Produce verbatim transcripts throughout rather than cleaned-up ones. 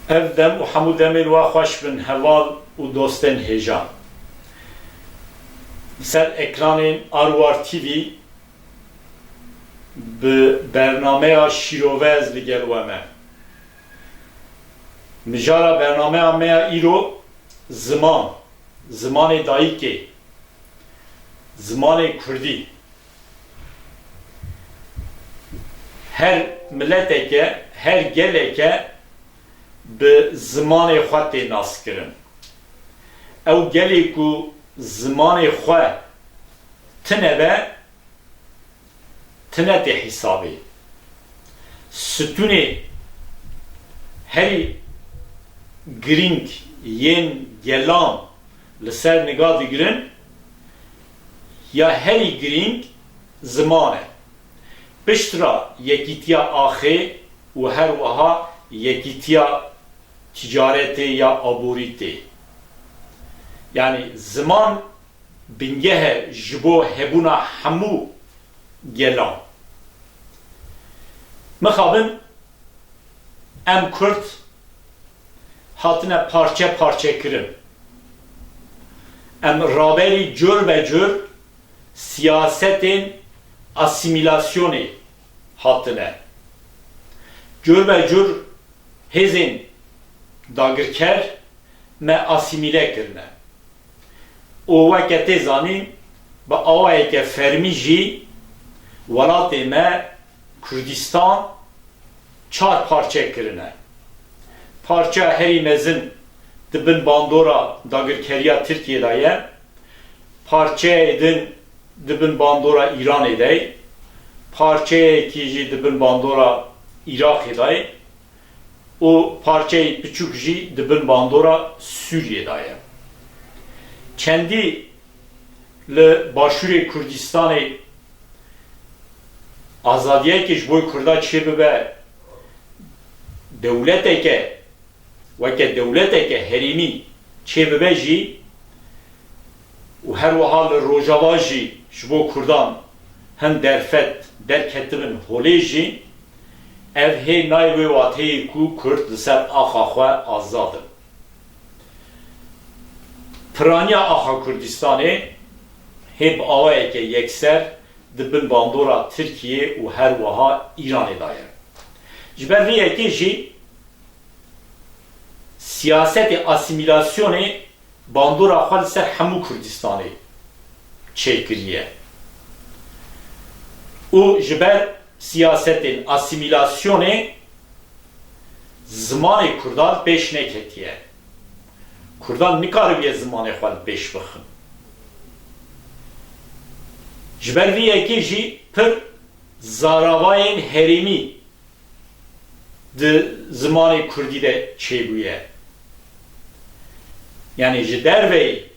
Ev dem û hemû demên we xweş bin, heval û dostên hêja. Li ser ekranên Arwar T V bi bernameya şîrove ez li gel we me. Mijara bernameya me ya îro ziman, zimanê dayikê, zimanê kurdî. Her mileteke, her geleke bi zimanê xwe tê naskirin. Ew gelê ku zimanê xwe tine be, tine tê hesabê. Stûnê herî girîng yên gelan li ser niga digirin, ya herî girîng ziman e. Piştre yekîtiya axê û her wiha yekîtiya ticaretê ya aborî tê. Yanî ziman bingeh e ji bo hebûna hemû gelan. Mixabin em Kurd hatine parçe parçe kirin. Em raberî cur be cur siyasetên asîmîlasyonê hatine. Cur be cur hêzên dagirker me asîmîle kirine. Û weke tê zanîn, bi awayeke fermî jî welatê me Kurdistan çar parçe kirine. Parçeya herî mezin di bin bandora dagirkeriya Tirkiyê de ye. Parçeyê din di bin bandora Îranê de ye. Parçeyekî jî di bin bandora Iraqê de ye. Û parçeyê piçûk jî di bin bandora Sûriyê de ye. Çendî li Başûrê Kurdistanê azadiyeke ji bo Kurda çêbibe, dewleteke, weke dewleteke herêmî çêbibe jî û her wiha li Rojava jî ji bo Kurdan hin derfet derketibin holê jî, ev hê nayê wê wateyê ku Kurd li ser axa xwe azad in. Piraniya axa Kurdistanê hê bi awayeke yekser di bin bandora Tirkiyê û her wiha Îranê de ye. Ji ber vê yekê jî siyasetê asîmîlasyonê bandora xwe li ser hemû Kurdistanê çêkiriye. Û ji ber siyasetên asîmîlasyonê zimanê Kurdan pêş neketiye. Kurdan nikaribiye zimanê xwe li pêş bixin. Ji ber vê yekê jî pir zaravayên herêmî di zimanê kurdî de çêbûye. Yanî ji derveyî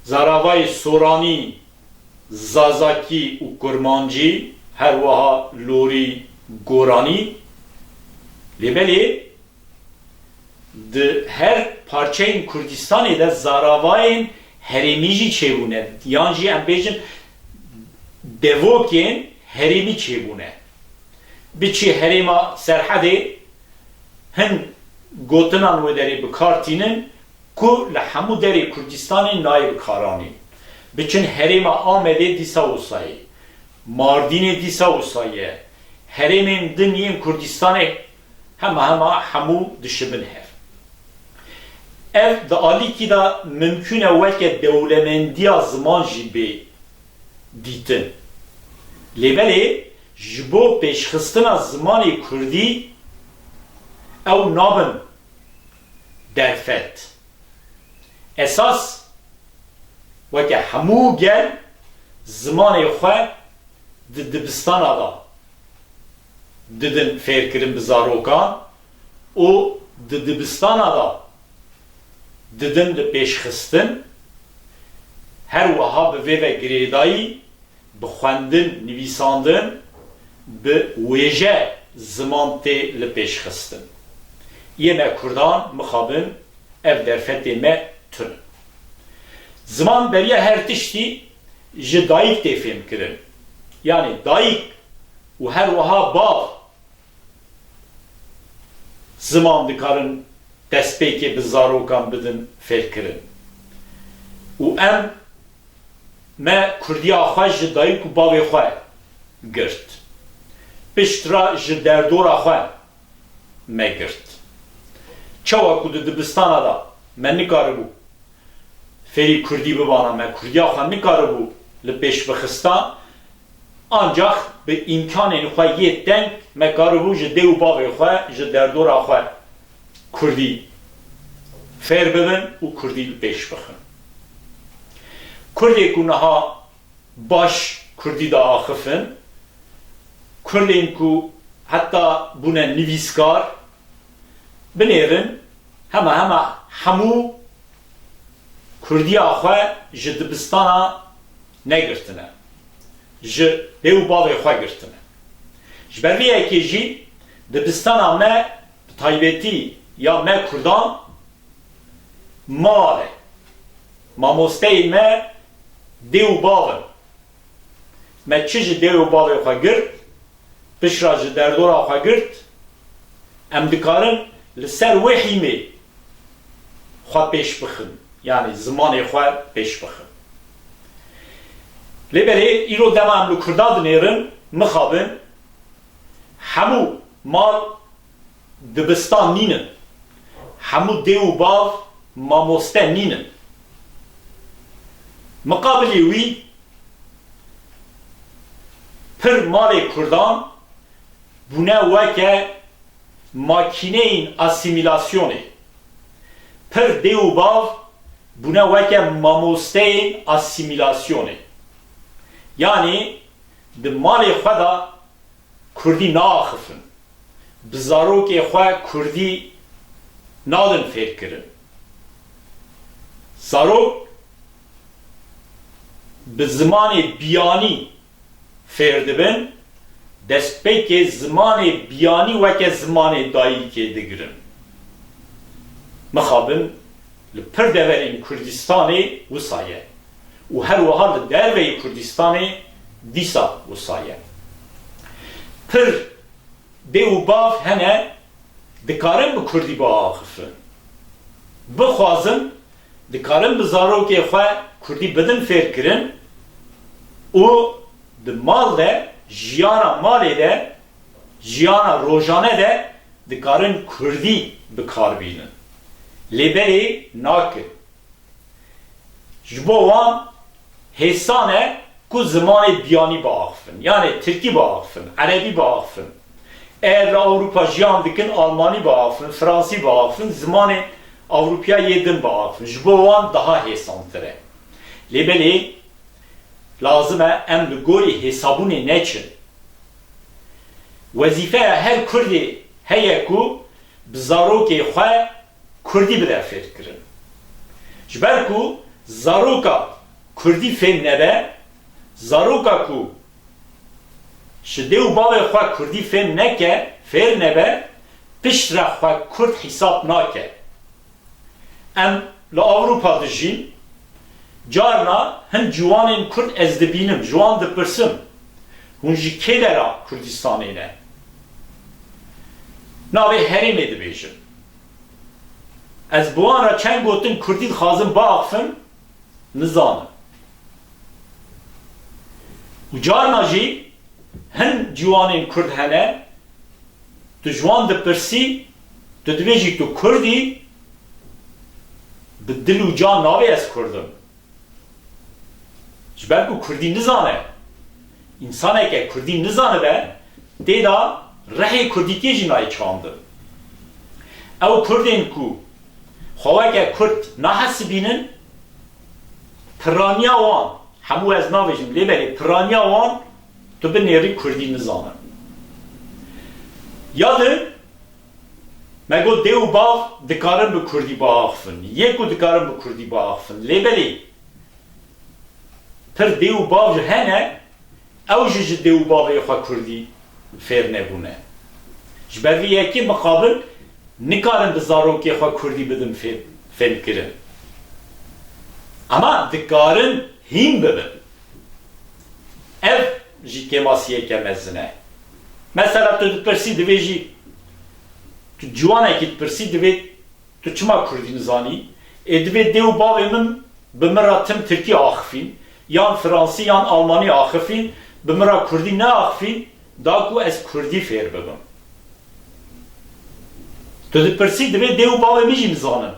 zaravayê soranî, zazakî û kurmancî, her wiha lorî, goranî, lê belê di her parçeyên Kurdistanê de zaravayên herêmî jî çêbûne, yan jî em bêjin devokên herêmî çêbûne. Biçî herêma Serhedê hin gotinan wê derê bi kar tînin ku li hemû derê Kurdistanê nayê bi kar anîn. Biçin herêma Amedê dîsa wisa ye. Mardînê dîsa wisa ye. Herêmên din yên Kurdistanê hema hema hemû dişibin hev. Ev di alîkî de mimkûn e weke dewlemendiya ziman jî bê dîtin. Lê belê ji bo pêşxistina zimanê kurdî ew nabin derfet. Esas weke hemû gel zimanê xwe di dibistana de didin fêrkirin bi zarokan û di dibistana de didin li pêşxistin, her wiha bi vê ve girêdayî bi xwendin, nivîsandin, bi wêje ziman tê li pêşxistin. Yê me Kurdan mixabin ev derfetê me tune. Ziman beriya her tiştî ji dayik tê fêmkirin. Yanî dayik û her wiha bav Ziman dikarin destpêkê bi zarokan bidin fêrkirin. Û em, me kurdiya xwe ji dayik û bavê xwe girt. Piştre ji derdora xwe me girt. Çawa ku di dibistana de me nikaribû fêrî kurdî bibana, me kurdiya xwe nikaribû li pêş bixista, ancax bi îmkanên xwe yê teng me karibû ji dê û bavê xwe, ji derdora xwe kurdî fêr bibin û kurdî li pêş bixin. Kurdê ku niha baş kurdî diaxifin, kurdên ku heta bûne nivîskar, binêrin, hema hema hemû kurdiya xwe ji dibistana negirtine. Ji dê û bavê xwe girtine. Ji ber vê yekê jî dibistana me, bi taybetî ya me kurdan, mal e. Mamosteyên me dê û bav in. Me çi ji dê û bavê xwe girt, piştre ji derdora xwe girt, em dikarin li ser wê hîmê xwe pêş bixin, yanî zimanê xwe pêş bixin. Lê belê îro dema em li kurda dinêrin, mixabin hemû mal dibistan nînin. Hemû dê û bav mamoste nînin. Miqabilê wî, pir malê kurdan bûne weke makîneyên asîmîlasyonê. Pir dê û bav bûne weke mamosteyên asîmîlasyonê. Yanî di malê xwe de kurdî naaxifin. Bi zarokê xwe kurdî nadin fêrkirin. Zarok bi zimanê biyanî fêr dibin, destpêkê zimanê biyanî weke zimanê dayikê digirin. Mixabin li pir deverên Kurdistanê wisa ye û her wiha li derveyî Kurdistanê dîsa wisa ye. Pir dê û bav hene dikarin bi kurdî biaxifin. Bixwazin, dikarin bi zarokê xwe kurdî bidin fêrkirin û di mal de, jiyana malê de, jiyana rojane de dikarin kurdî bi kar bînin. Lê belê nakin. Ji bo wan hêsan e ku zimanê biyanî biaxifin. Yanê tirkî biaxifin, erebî biaxifin. Eger li Ewropa jiyan dikin, almanî biaxifin, fransî biaxifin, zimanê Ewropiya yê din biaxifin. Ji bo wan daha hêsantir e. Lê belê lazim e em li gorî hêsabûnê neçin. Wezîfeya her kurdê heye ku bi zarokê xwe kurdî bide fêrkirin. Ji ber ku zaroka kurdî fêm nebe, zaroka ku ji dê û bavê xwe kurdî fêm neke, fêr nebe, piştre xwe kurd hîsab nake. Em li Ewropa dijîn, carna hin ciwanên kurd ez dibînim, ji wan dipirsim, hûn ji kê dera Kurdistanê ne? Navê herêmê dibêjin. Ez bi wan re çend gotin kurdî dixwazim biaxifim, nizanin. Û carna jî hin ciwanên kurd hene, tu ji wan dipirsî, tu dibêjî tu kurd î, bi dil û can navê ez kurd im. Ji ber ku kurdî nizane. Însaneke kurdî nizanibe, tê de rihê kurdîtiyê jî nayê çandin. Ew kurdên ku xwe weke kurd nahesibînin, piraniya wan, hemû ez navêjim, lê belê piraniya wan tu binêrî kurdî nizanin. Ya din, me got dê û bav dikarin bi kurdî biaxifin. Yê ku dikarin bi kurdî biaxifin. Lê belê pir dê û bav ji hene, ew jî ji dê û bavê xwe kurdî fêr nebûne. Ji ber vê yekê mixabin nikarin bi zarokê xwe kurdî bidin fê-, fêmkirin. Ama dikarin hîn bibin. Ev jî kêmasiyeke mezin e. Mesela tu dipirsî, divêjî Tu ciwanekî dipirsî, divê tu çima kurdî nizanî? Ê divê dê û bavê min bi min re tim tirkî axifîn, yan fransî yan almanî axifîn, bi min re kurdî neaxifîn, da ku ez kurdî fêr bibim. Tu dipirsî, divê dê û bavê min jî nizanin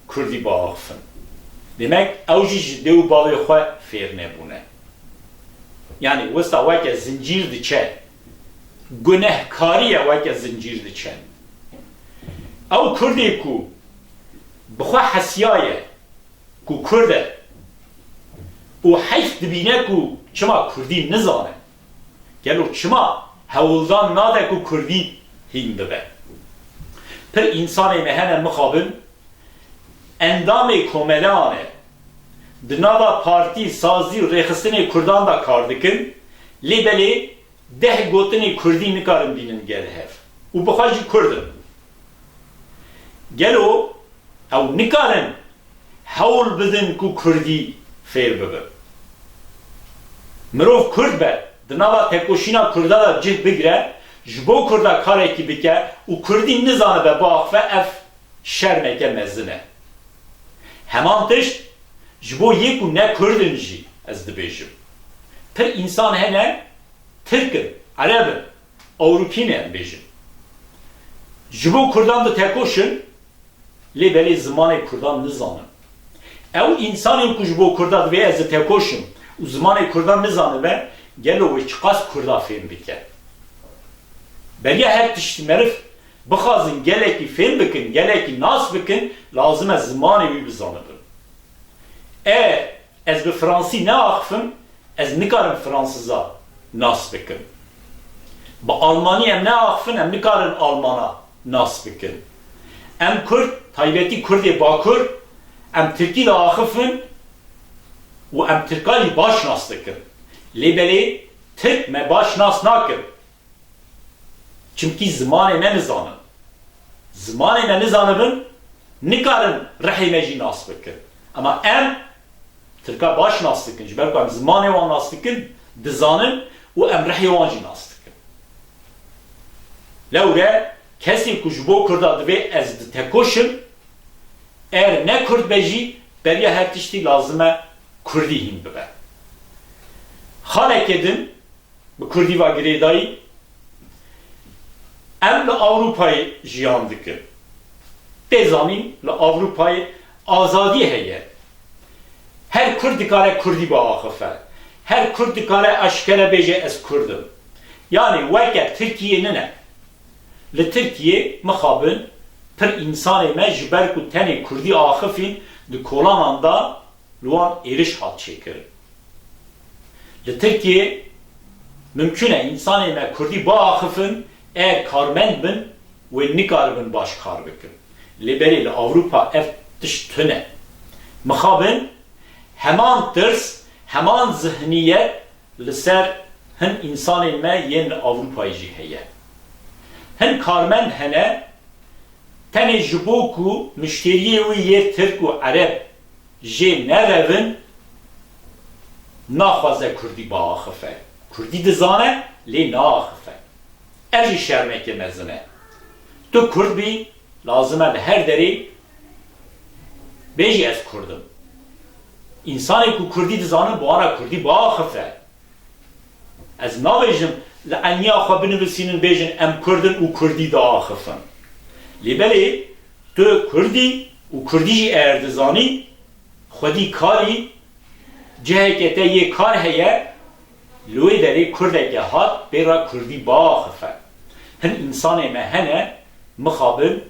kurdî biaxifin. Demek ew jî ji dê û bavê xwe fêr nebûne. Yanî wisa weke zincîr diçe. Gunehkarî ye weke zincîr diçe. Ew kurdê ku bi xwe hesiyaye ku kurd e û heyf dibîne ku çima kurdî nizane, gelo çima hewldan nade ku kurdî hîn bibe? Pir însanê me hene mixabin, endamê komeleyan e, di nava partî, sazî û rêxistinê kurdan de kar dikin, lê belê deh gotinê kurdî nikarin bînin gel hev û bi xwe jî kurd in. Gelo ew nikarin hewl bidin ku kurdî fêr bibin? Mirov kurd be, di nava tekoşîna kurda de cih bigire, ji bo kurda karekî bike û kurdî nizanibe biaxife, ev şermeke mezin e. Heman tişt ji bo yê ku ne kurd in jî ez dibêjim. Pir însan hene, tirk in, ereb in, ewropî ne, em bêjin. Ji bo kurdan ditekoşin, lê belê zimanê kurdan nizanin. Ew însanên ku ji bo kurda divê ez ditekoşim û zimanê kurdan nizanibe, gelo wê çiqas kurda fêm bike? Beriya her tiştî meriv bixwazin gelekî fêm bikin, gelekî nas bikin, lazim e zimanê wî bizanibin. E, ez bi fransî neaxifim, ez nikarim fransiza nas bikim. Bi almanî em neaxifin, em nikarin almana nas bikin. Em kurd, taybetî kurdê bakur, em tirkî diaxifin û em tirka jî baş nas dikin. Lê belê tirk me baş nas nakin. Çimkî zimanê me nizanin. Zimanê me nizanibin, nikarin rihê me jî nas bikin. Ama em tirka baş nas dikin. Ji ber ku em zimanê wan nas dikin, dizanin û em rihê wan jî nas dikin. Lewre kesê ku ji bo kurda divê ez ditekoşim, er ne kurd be jî, beriya her tiştî lazim e kurdî hîn bibe. Xaleke din bi kurdî va girêdayî, em li Ewropayê jiyan dikin. Tê zanîn li Ewropayê azadî heye. Her kurd dikare kurdî biaxife. Her kurd dikare eşkere bêje ez kurd im. Yanî weke Tirkiyê nine. Li Tirkiyê mixabin pir însanê me ji ber ku tenê kurdî axifîn di kolanan de li wan êriş hat çêkirin. Li Tirkiyê mimkun e însanê me kurdî biaxifin, eger karmend bin wê nikaribin baş kar bikin. Lê belê li Ewropa ev tişt tune. Mixabin heman tirs, heman zihniyet li ser hin însanên me yên li Ewropayê jî heye. Hin karmend hene, tenê ji bo ku muşteriyê wî yê tirk û ereb jê nerevin, naxwaze kurdî biaxife. Kurdî dizane, lê naaxife. Ev jî şermeke mezin e. Tu kurd bî, lazim e li her derê bêjî ez kurd im. Însanê ku kurdî dizanin, bi wan re kurdî biaxife. Ez nabêjim li eniya xwe binivisînin, bêjin em kurd in û kurdî diaxifin. Lê belê tu kurdî û kurdî jî eger dizanî, xwedî karî, ciheke te yê kar heye, li wê derê kurdeke hat pê re kurdî biaxife. Hin însanê me hene, mixabin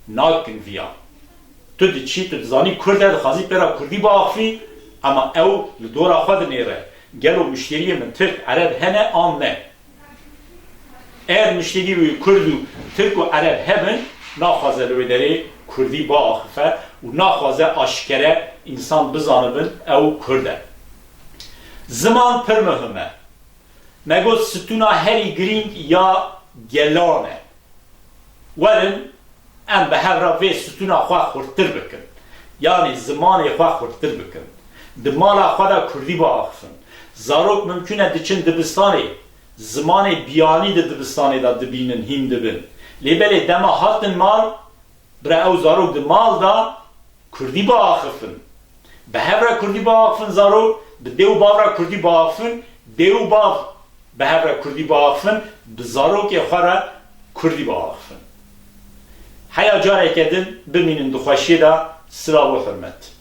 nakin viya. Tu diçî, tu dizanî kurd e, dixwazî pê re kurdî biaxifî, ema ew li dora xwe dinêre. Gelo muşteriyê min tirk, ereb hene an ne? Eger muşterî wî kurd û tirk û ereb hebin, naxwaze li wê derê kurdî biaxife û naxwaze aşkere însan bizanibin ew kurd e. Ziman pir muhim e. Me got stûna herî girîng ya gelan e. Werin em bi hev re vê stûna xwe xurttir bikin. Yanî zimanê xwe xurttir bikin. Di mala xwe de kurdî biaxifin. Zarok mimkun e diçin dibistanê, zimanê biyanî di dibistanê de dibînin, hîn dibin. Lê belê dema hatin mal, bira ew zarok di mal de kurdî biaxifin. Bi hev re kurdî biaxifin zarok, bi dê û bav re kurdî biaxifin, dê û bav bi hev re kurdî biaxifin, bi zarokê xwe re kurdî biaxifin. Heya careke din bimînin di xweşiyê de, silav û hurmet.